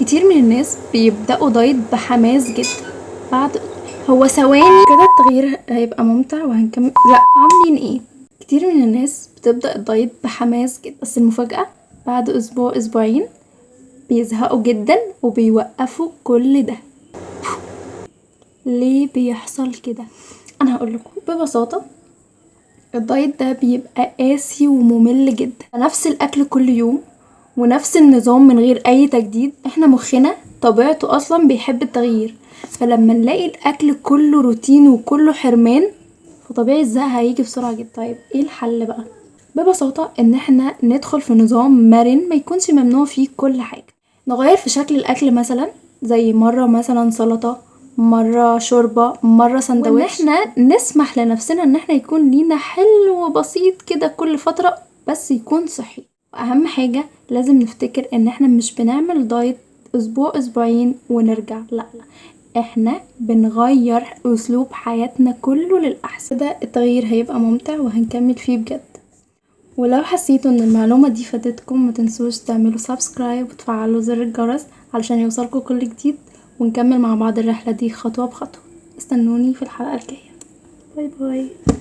كتير من الناس بيبدأوا دايت بحماس جدا، بعد هو ثواني كده التغيير هيبقى ممتع وهنكمل. لا، عاملين ايه؟ كتير من الناس بتبدأ الدايت بحماس جدا، بس المفاجأة بعد اسبوع اسبوعين بيزهقوا جدا وبيوقفوا كل ده. ليه بيحصل كده؟ انا هقول لكم ببساطة، الدايت ده بيبقى قاسي وممل جدا، نفس الاكل كل يوم ونفس النظام من غير اي تجديد. احنا مخنا طبيعته اصلا بيحب التغيير، فلما نلاقي الاكل كله روتين وكله حرمان فطبيعي الزهق هيجي بسرعة جدا. طيب ايه الحل بقى؟ ببساطة ان احنا ندخل في نظام مرن ما يكونش ممنوع فيه كل حاجة، نغير في شكل الاكل مثلا، زي مرة مثلا سلطة، مرة شوربة، مرة سندوتش، وان احنا نسمح لنفسنا ان احنا يكون لينا حلو بسيط كده كل فترة بس يكون صحي. واهم حاجة لازم نفتكر ان احنا مش بنعمل دايت اسبوع اسبوعين ونرجع، لا لا، احنا بنغير اسلوب حياتنا كله للاحسن. ده التغيير هيبقى ممتع وهنكمل فيه بجد. ولو حسيتوا ان المعلومة دي فادتكم ما تنسوش تعملوا subscribe وتفعلوا زر الجرس علشان يوصلكوا كل جديد، ونكمل مع بعض الرحلة دي خطوة بخطوة. استنوني في الحلقة الجاية. bye bye.